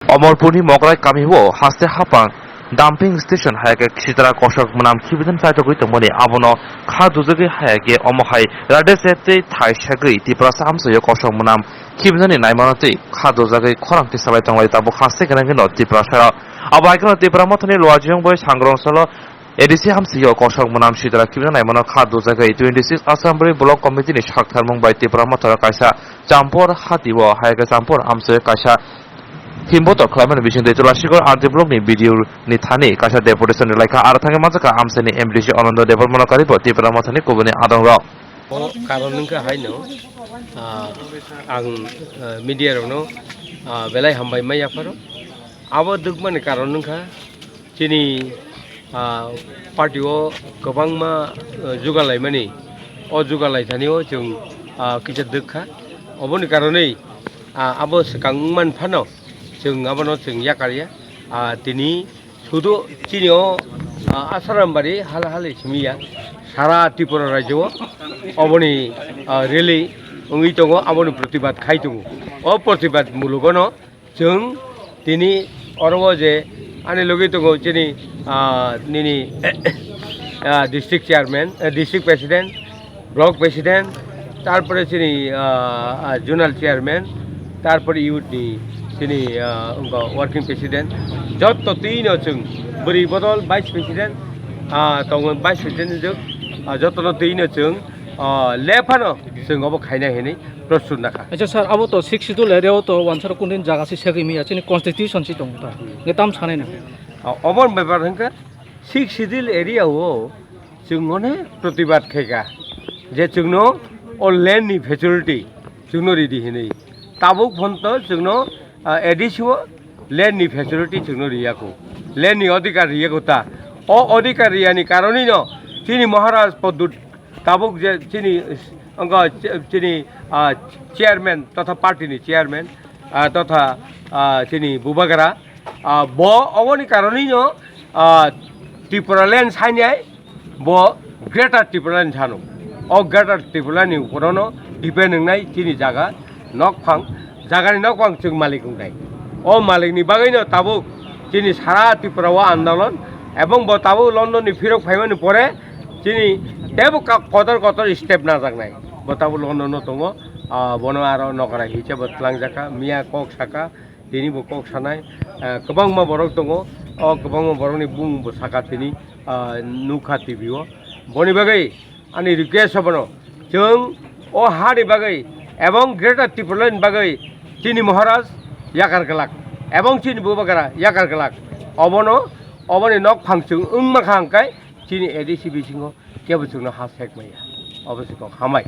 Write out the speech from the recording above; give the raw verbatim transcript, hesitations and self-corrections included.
Omorpurni Mograi kamio haste hapang dumping station hai khe sitra kosok mwnam khibidin chaitogwi tongmani, abono kha dujagwi hai khe omo hai radese tei thai segwi Tiprasa amchaio kosok mwnam khibidani naimano tei kha dujagwi khorang tisalai tonglai tabuk haste gwnangwino Tiprasarok. Abo hai kheno Tipra Mothani Luajiyong bai Sangrong Salo A D C amchaio kosok mwnam sitra khibina naimano kha dujagwi twenty six Assembly Block Committee ni saktharmung bai Tipra Motharo kaisa champor hatio hai khe champor amchaio kaisa himboto khlaimani bisingtwi Tulasikor R D block ni B D O ni thani kaisa deputation rwlaikha. Aro thangwi manjakha amchaini M D C Anando Debbarmano karibo Tipra Mothani kubuni adongrok. O karon wngkha haino, ah, ang, ah, media rokno, ah, belai hambai ma yapharo. Abo dukmani karon wngkha chini, ah, party o kwbangma, ah, jugalaimani, o jugalaithani o chwng, ah, kisa dukha. Oboni karonwi, ah, abo swkang wngman phano chwng abono chwng yakarya. Ah, tini sudu chini o, ah, Asarambari hal hal simi ya, sara Tripura rajyo o oboni, ah, rally wngwi tongo, aboni protibad khai tongo. O protibad mulugono chwng tini oro o je ani logi tongo chini, ah, nini, ah, district chairman, eh, district president, block president, tarpore chini, ah, ah, zonal chairman, tarpore youth ni chini, ah, wngkha working president, jotto twino chwng bwrwi bodol vice president, ah, tongo vice president jwk, ah, jottono twino chwng, ah, lephano chwng obo khaina hinwi prostut nakha. Acha sir, abo to Sixth Schedule area o to wansaro kundin jaga se segwi maya, chini constitution se tongo ta. Nge tam sanai na. Ah, obo bepar hwnkhe Sixth Schedule area o chwng mone protibad khaika je chwngno o land ni facility chwngno ridi hinwi. Tabuk phonto chwngno, ah, A D C o land ni facility chwngno riyako, land ni odhikar riyako ta. O odhikar riyani karonino chini Maharaj Poddut tabuk je chini, wngkha chini, ah, chairman totha party ni chairman, ah, totha, ah, chini Bubagra, ah, bo oboni karonino, ah, Tripura land sainai bo Greater Tripura land sano. O Greater Tripura ni uporono depend wngnai chini jaga nokphang, jagani nokphang chwng malik wngnai. O malikni bagwino tabuk chini sara Tripura o andolon, ebong bo tabuk London ni phirok phaimani pore chini tebo ka-, kotor kotor step najaknai. Bo tabuk London no tongo, ah, bono aro nokra hiche bo twlangjakha, miya kok saka, tini bo kok sanai, ah, kwbangma borok tongo, o kwbangma borokni bumung bo saka tini, ah, nukha T V o. Boni bagwi ani request abono, chwng o ha ni bagwi ebong Greater Tipraland ni bagwi chini Maharaj yakar glak ebong chini Bubagra yakar glak. Obono, oboni nokphang chwng wngma kha hwnkhe chini A D C bisingo kebo chwngno ha sek maya. Obo se kok hambai.